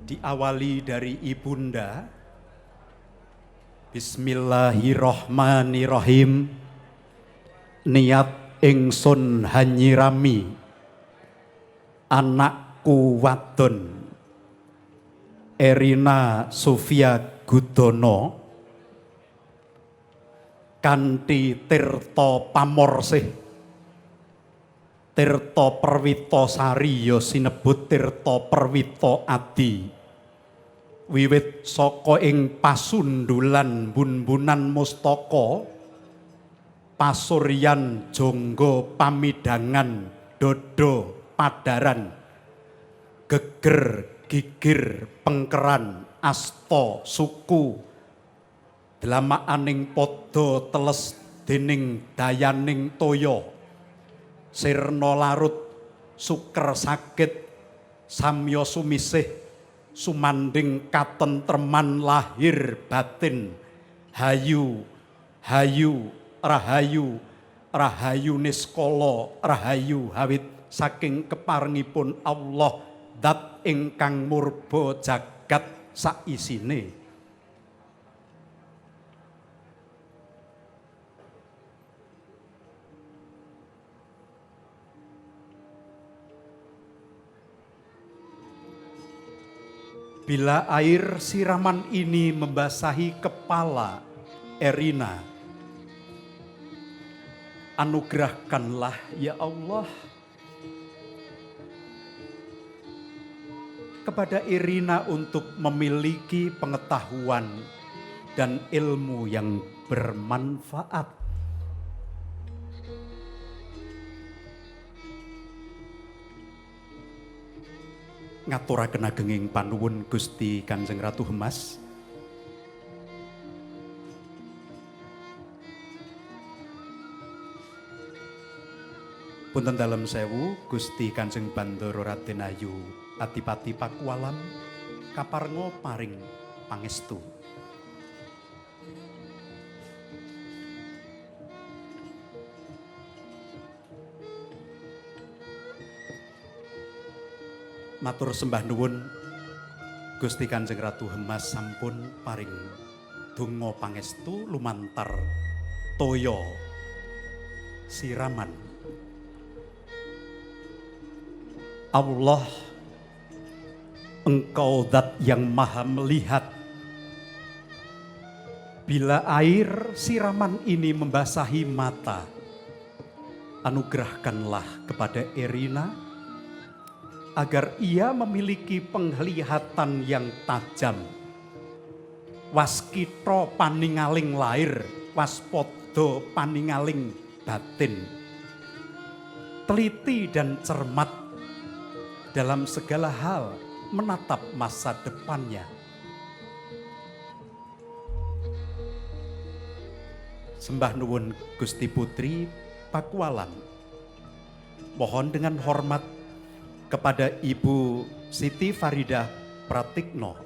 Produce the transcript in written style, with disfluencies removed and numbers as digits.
Diawali dari Ibunda. Bismillahirrahmanirrahim. Niat ingsun hanyirami anakku wadon Erina Sofia Gudono kanthi tirta pamorsih, tirta perwita sari ya sinebut tirta perwita adi, wiwit saka ing pasundulan bun-bunan mustaka pasuryan jangga pamidangan dodo padaran geger gigir pengkeran asta suku dlamakaning padha teles dening dayaning toya sirna larut suker sakit samya sumisih sumanding katentreman lahir batin hayu hayu rahayu rahayu niskala rahayu hawit saking keparengipun Allah dat ingkang murba jagat saisine. Bila air siraman ini membasahi kepala Erina, anugerahkanlah ya Allah kepada Irina untuk memiliki pengetahuan dan ilmu yang bermanfaat. Ngaturaken agenging panuwun Gusti Kanjeng Ratu Hemas. Punten dalem sewu Gusti Kanjeng Bandara Raden Ayu Adipati Pakualam kaparenga paring pangestu. Matur sembah nuwun Gusti Kanjeng Ratu Hemas sampun paring donga pangestu lumantar toya siraman. Allah, Engkau zat yang maha melihat. Bila air siraman ini membasahi mata, anugerahkanlah kepada Erina agar ia memiliki penglihatan yang tajam. Waskita paningaling lahir, waspada paningaling batin. Teliti dan cermat dalam segala hal menatap masa depannya. Sembah nuwun Gusti Putri Pakualam. Mohon dengan hormat kepada Ibu Siti Faridah Pratikno